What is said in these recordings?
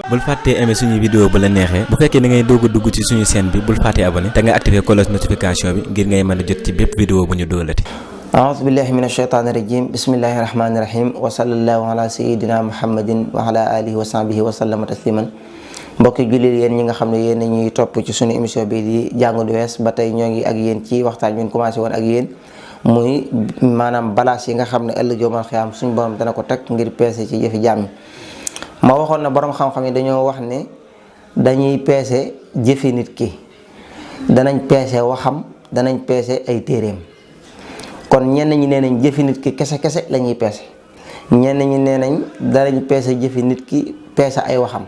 bul fàttee aimer suñu vidéo bu la neexee bu fekkee da ngay doog a dugg ci suñu chaîne bi bul fàttee abonné te nga activer cloche notification bi ngir ngay mën a jot ci bépp vidéo bu ñu doolati. a'uuzu billahi mina shaytaani rajim bismillahi rahmaani rahim wa sallallahu ala sayyidina muhammadin wa ala alihi wa sahbihi wa sallama tasliman. mbokki jullit yéen ñi nga xam ne yéen ñuy topp ci suñu émission bi di Jàngu du Wees ba tey ñoo ngi ak yéen ci waxtaan ñu commencé woon ak yéen muy maanaam balaas yi nga xam ne ëllëg yawmal xiyaam suñu borom dana ko teg ngir peese ci jëfi jaam. ma waxoon na borom xam-xam yi dañoo wax ne dañuy peese jëfi nit ki, danañ peese waxam, danañ peese ay téeréem. kon ñenn ñi nee nañ jëfi nit ki kese kese la ñuy peese, ñenn ñi nee nañ danañ peese jëfi nit ki peese ay waxam,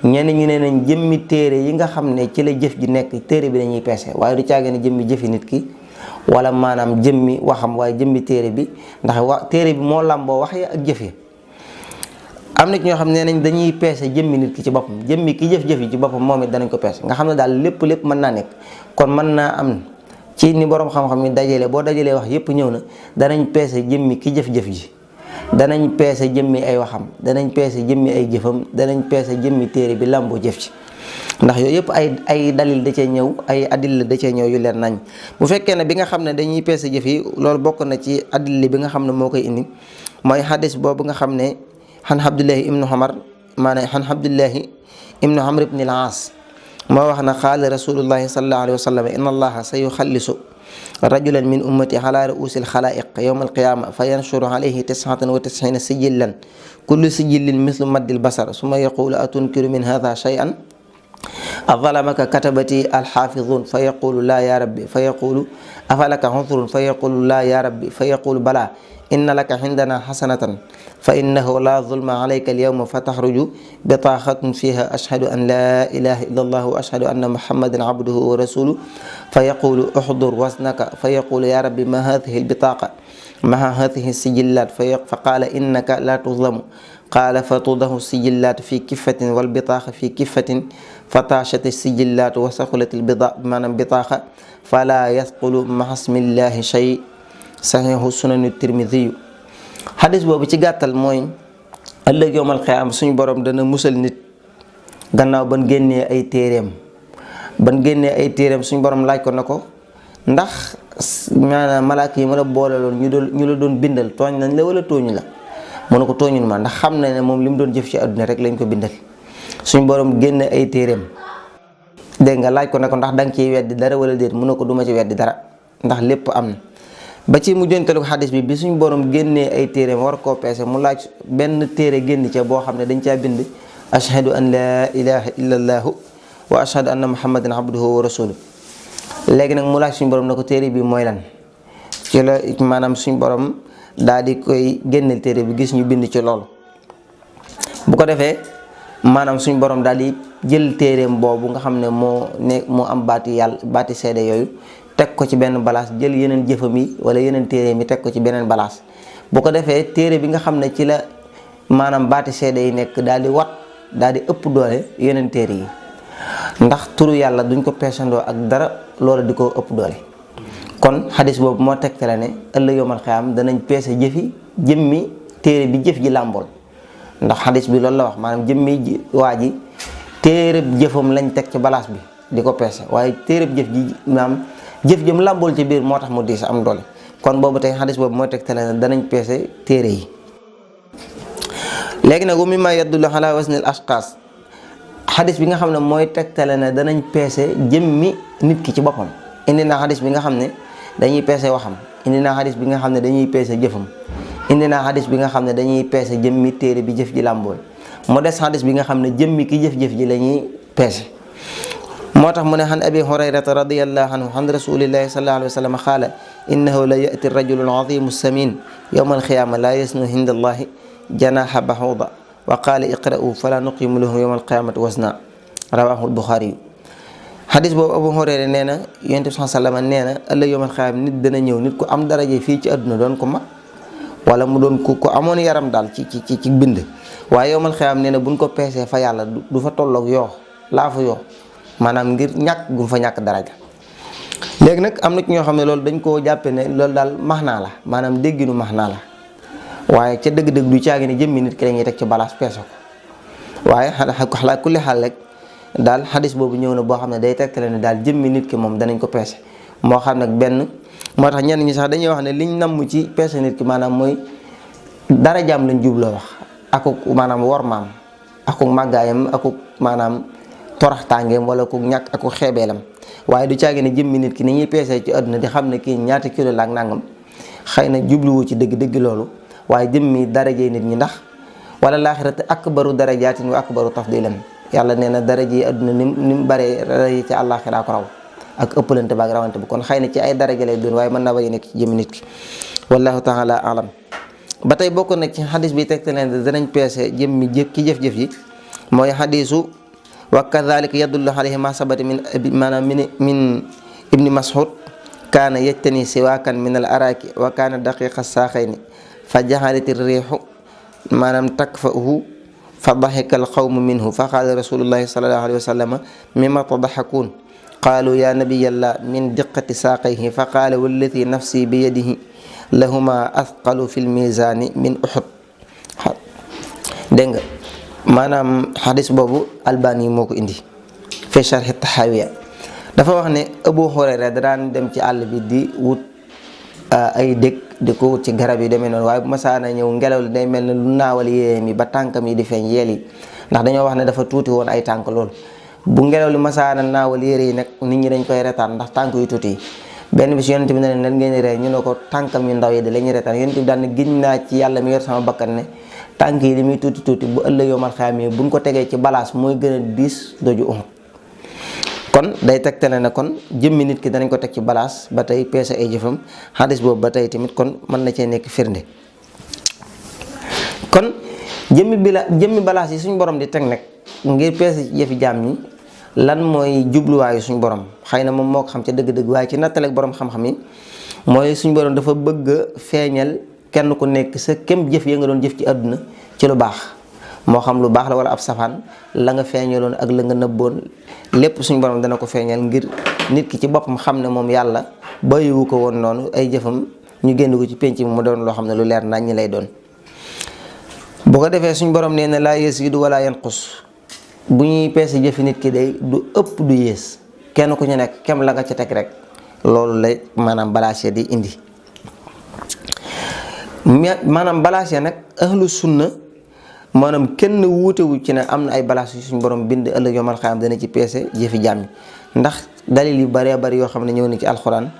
ñenn ñi nee nañ jëmmi téere yi nga xam ne ci la jëf ji nekk téere bi dañuy peese, waaye du caage ne jëmmi jëfi nit ki wala maanaam jëmmi waxam waaye jëmmi téere bi, ndax téere bi moo làmboo wax yi ak jëf yi. am na ci ñoo xam ne nañ dañuy peese jëmmi nit ki ci boppam, jëmmi ki jëf-jëf yi ci boppam moom it danañ ko peese, nga xam ne daal lépp mën naa nekk. kon mën naa am ci ni borom xam-xam yi dajale boo dajalee wax yépp ñëw na, danañ peese jëmmi ki jëf-jëf ji, danañ peese jëmmi ay waxam, danañ peese jëmmi ay jëfam, danañ peese jëmmi téere bi làmboo jëf ci. ndax yooyu yëpp ay dalil da cee ñëw, ay adilla da cee ñëw yu leer nañ. bu fekkee ne bi nga xam ne dañuy peese jëf yi, loolu bokk na ci adilla bi nga xam ne moo koy indi mooy xadis boobu nga xam ne xan Abdullahi ibnu Umar maanaam xan Abdullahi ibnu Amr ibn al-Aas moo wax na qaala rasulullahi sallallahu alayhi wa sallam inna allaha sa yuxallisu rajulan min ummati ala ruusil xalaa'iq yawma alqiyama fa yanshuru alayhi 99 sijillan kullu sijillin mislu maddil basar summa yaqulu atunkiru min hadha shay'an azalamaka katabati alxaafidun fa yaqulu laa ya rabbi fa yaqulu afalaka xusrun fa yaqulu laa ya rabbi fa yaqulu bala inna laka indana xasanatan fa innahu la zulma alayka alyawma fa taxruju bitaaxatun fiha ashhadu an la ilaha illa allah wa ashhadu anna muhammadan abduhu wa rasuluhu fa yaqulu uxdur wasnaka fa yaqulu ya rabbi ma hadihi albitaaqa maha hadihi sijillat fa qaala innaka la tuzlamu qaala fa tudahu sijillat fi kifatin walbitaaqa fi kifatin fa taachat sijillat wa saqulat maanaam bitaaqa fala yasqulu maha smillahi shay saxiixu sunanu tirmidiyu. xadis boobu ci gàttal mooy ëllëg yowmal xiyaam suñu borom dana musal nit gannaaw ban génnee ay téeréem suñu borom laaj ko na ko ndax maanaam malaaka yi ma la boole loon ñu la doon bindal tooñ nañ la wala tooñu la, mu ne ko tooñu ma ndax xam na ne moom li mu doon jëf ci àdduna rek lañ ko bindal. suñu borom génne ay téeréem dégg nga laaj ko ne ko ndax danga ciy weddi dara wala déet, mu ne ko duma ci weddi dara ndax lépp am na. ba ci mujjantalu xadis bi suñu borom génnee ay téeréem war koo peese mu laaj benn téere génn ca boo xam ne dañ caa bind ashhadu an laa ilaha illa allahu wa ashhadu anna muhammadan abduhu wa rasuluhu. léegi nag mu laaj suñu borom ne ko téere bi mooy lan, ci la maanaam suñu borom daal di koy génneel téere bi gis ñu bind ci loolu. bu ko defee maanaam suñu borom daal di jël téeréem boobu nga xam ne moo am baati seede yooyu teg ko ci benn balaas, jël yeneen jëfam yi wala yeneen téere mi teg ko ci beneen balaas. bu ko defee téere bi nga xam ne ci la maanaam baati seede yi nekk daal di ëpp doole yeneen téere yi, ndax turu yàlla duñ ko peesandoo ak dara loola di ko ëpp doole. kon xadis boobu moo tegtale ne ëllëg yawmal xiyaam danañ peese jëmmi téere bi jëf ji làmbool, ndax xadis bi loolu la wax, maanaam jëmmi waa ji téere jëfam lañ teg ci balaas bi di ko peese, waaye téere jëf ji maanaam jëf jëm làmbool ci biir moo tax mu diis am doole. kon boobu tey xadis boobu mooy tegtale ne danañ peese téere yi. léegi nag wa mimma yadullu ala wasnil ashxaas, xadis bi nga xam ne mooy tegtale ne danañ peese jëmmi nit ki ci boppam. indi naa xadis bi nga xam ne dañuy peese waxam, indi naa xadis bi nga xam ne dañuy peese jëfam, indi naa xadis bi nga xam ne dañuy peese jëmmi téere bi jëf ji làmbool. mu des xadis bi nga xam ne jëmmi ki jëf-jëf ji la ñuy peese. moo tax mu ne xan abi hurayrata radiallahu anhu an rasulillahi sallallahu alayhi wa sallam qaala innahu la yati rajulu alazimu samin yowma alqiyama la yasnu hinda allahi janaha bahuda wa qaala iqra'u fala nuqimu lahu yowma alqiyamati wasna rawahu albuxaari yu. xadis boobu abu hurayra nee na yonent bi sallam nee na ëllëg yowma alqiyama nit dana ñëw, nit ku am daraje fii ci àdduna doon ko mag wala mu doon ku amoon yaram daal ci bind, waaye yowma alqiyama nee na buñ ko peesee fa yàlla du fa tolloog laa fa yoo maanaam ngir ñàkk gu fa ñàkk daraja. léegi nag am na ci ñoo xam ne loolu dañ koo jàppe ne loolu daal max naa la, maanaam dégginu max naa la, waaye ca dëgg-dëgg du caagi ne jëmmi nit ki la ñuy teg ci balaas peese ko, waaye xalaa kulli xaal rek daal xadis boobu ñëw na boo xam ne day tegtale ne daal jëmmi nit ki moom danañ ko peese moo xam nag benn moo tax ñenn ñi sax dañuy wax ne liñ namm ci peese nit ki maanaam mooy darajaam lañ jubloo wax akuk maanaam wormaam akuk màggaayam akuk maanaam toraxtaangeem wala ku ñàkk akuk xeebeelam waaye du caagi ne jëmmi nit ki ni ñuy peese ci àdduna di xam ne kii ñaata kilo la ak nangam xëy na jubluwu ci dëgg loolu waaye jëmmi darajey nit ñi ndax wala laaxirati akbaru darajaatin wa akbaru tafdilan yàlla nee na daraje yi àdduna ni mu baree daraje ci àllaaxiraa ko raw ak ëppalante baag rawante bu kon xëy na ci ay daraja lay doon waaye mën naa bañ a nekk ci jëmmi nit ki wallahu taala alam ba tey bokk na ci xadis bi tegte leen danañ peese jëmmi ki jëf-jëf yi mooy xadisu wa kadhalika yadullu alayhi ma sabata min ibni mas'ud kaana yajtani siwaakan min al araki wa kaana daqiqa saaxayni fa jaxalati riixu maanaam takfa'uhu fa daxika al qawmu minhu fa qaala rasulullahi sallallahu alayhi wa sallam mimma tadaxakuun qaalu ya nabiyallah min diqati saaqayhi fa qaala wallati nafsi bi yadihi lahuma athqalu fi lmisaani min uhud dégg nga maanaam xadis boobu albani moo ko indi fi sharhi tahawiya dafa wax ne Abu Hurayra da daan dem ci àll bi di wut ay dëkk di ko wut ci garab yi demee noonu waaye bu masaana ñëw ngelaw li day mel ne lu naawal yéem yi ba tànkam yi di feeñ yeel yi ndax dañoo wax ne dafa tuuti woon ay tànk lool bu ngelaw li masaana naawal yére yi nag nit ñi dañ koy retaan ndax tànk yu tuuti yi benn bis yonent bi ne leen lan ngeen ree ñu ne ko tànkam yu ndaw yi de la ñuy retaan yonent bi daan ne giñ naa ci yàlla mi yor sama bakkan ne tànk yi li muy tuuti bu ëllëg yowmal xiyaam yi buñ ko tegee ci balaas mooy gën a diis doju Uhud kon day tegtale ne kon jëmmi nit ki danañ ko teg ci balaas ba tey peese ay jëfam xadis boobu ba tey tamit kon mën na cee nekk firnde kon jëmmi balaas yi suñ borom di teg nag ngir peese ci jëfi jaam ñi lan mooy jubluwaayu suñ borom xëy na moom moo ko xam ca dëgg-dëgg waaye ci nattaleeg borom xam-xam yi mooy suñ borom dafa bëgg a feeñal kenn ku nekk sa kem jëf ya nga doon jëf ci àdduna ci lu baax moo xam lu baax la wala ab safaan la nga feeñaloon ak la nga nëbboon lépp suñ borom dana ko feeñal ngir nit ki ci boppam xam ne moom yàlla bàyyiwu ko woon noonu ay jëfam ñu génn ko ci penc bi mu doon loo xam ne lu leer nañ ñi lay doon. bu ko defee suñ borom nee na laa yasiidu wala yanqus bu ñuy peese jëfi nit ki day du ëpp du yées kenn ku ñu nekk kem la nga ca teg rek loolu lay maanaam balaase di indi. maanaam balaase nag ahlu sunna maanaam kenn wuutewu ci ne am na ay balaas yu suñ borom bind ëllëg yomal xayaam dana ci peese jëfi jaam ñi ndax dalil yu bëree bëri yoo xam ne ñëw na ci alxuraan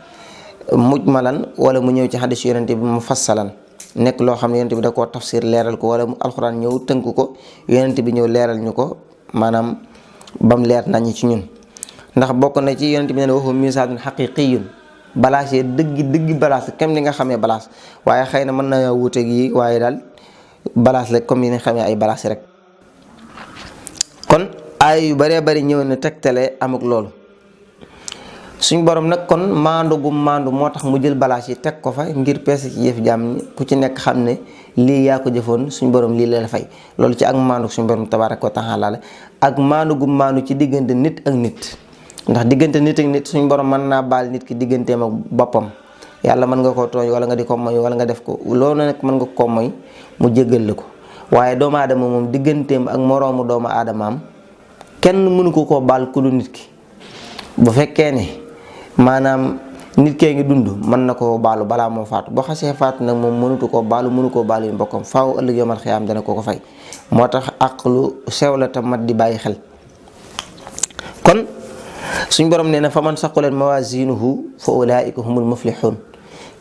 mujmalan wala mu ñëw ci xadis yonente bi mu fassalan nekk loo xam ne yonente bi da koo tafsir leeral ko wala mu alxuraan ñëw tënk ko yonente bi ñëw leeral ñu ko maanaam bam leer nañ ci ñun ndax bokk na ci yonente bi ne waxu misaadun xaqiqiyun balaas yi dëggi balaas kem li nga xamee balaas waaye xëy na mën na wuute gi waaye daal balaas la comme yi nga xamee ay balaas rek kon ay yu bëree bëri ñëw na tegtale amuk loolu suñ borom nag kon maandu moo tax mu jël balaas yi teg ko fa ngir peese ci jëf jaam ñi ku ci nekk xam ne lii yaa ko jëfoon suñ borom lii la fay loolu ci ak maandu suñ borom tabaaraka wa taala la ak maandu ci diggante nit ak nit ndax diggante nit ak nit suñ borom mën naa baal nit ki digganteem ak boppam yàlla mën nga koo tooñ wala nga di ko moy wala nga def ko loolu nag mën nga koo moy mu jéggal la ko waaye doomu aadama moom digganteem ak moroomu doomu aadamaam kenn mënu ko koo baal ku lu nit ki bu fekkee ne maanaam nit kee ngi dund mën na koo baalu balaa moo faatu boo xasee faatu nag moom mënutu koo baalu mënu koo baalu yu mbokkam faaw ëllëg yomal xiyaam dana ko fay moo tax ak lu sew la te mat di bàyyi xel kon suñ borom nee na fa man saqulat mawazinuhu fa ulaika humul muflihun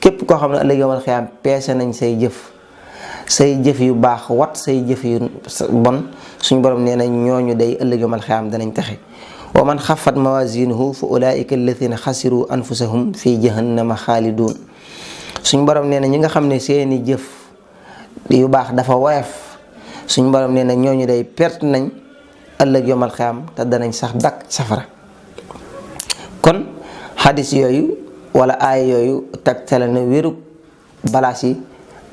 képp koo xam ne ëllëg yomal xiyaam peese nañ say jëf yu baax wat say jëf yu bon suñ borom nee na ñooñu day ëllëg yomal xiyaam danañ taxe wa man xafat mawazinuhu fa ulaika alladina xasiru anfusahum fi jahannama xaalidun suñ borom nee na ñi nga xam ne seeni jëf yu baax dafa woyof suñ borom nee na ñooñu day perte nañ ëllëg yomal xiyaam te danañ sax dakk safara kon xadis yooyu wala aay yooyu tegtale na wérug balaas yi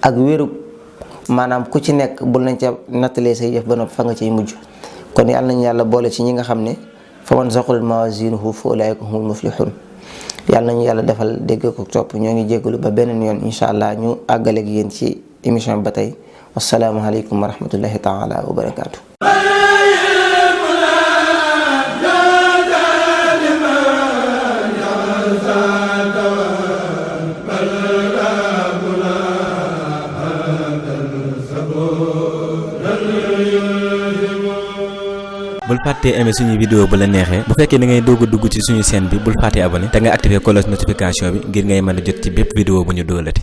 ak wérug maanaam ku ci nekk bul nañ ca nattalee say jëf ba noppi fa nga ciy mujj kon yàlla nañu yàlla boole ci ñi nga xam ne fa man saqulat mawazinuhu fa ulaika humul muflihun yàlla nañu yàlla defal dégg ko topp ñoo ngi jégalu ba beneen yoon incha allah ñu àggaleeg yéen ci émission ba tey wasalaamualeykum wa rahmatullahi taala wa barakaatu. bul fàttee aimer suñu vidéo bu la neexee bu fekkee da ngay doog a dugg ci suñu chaîne bi bul fàttee abonné te nga activer cloche notification bi ngir ngay mën a jot ci bépp vidéo bu ñu dóolati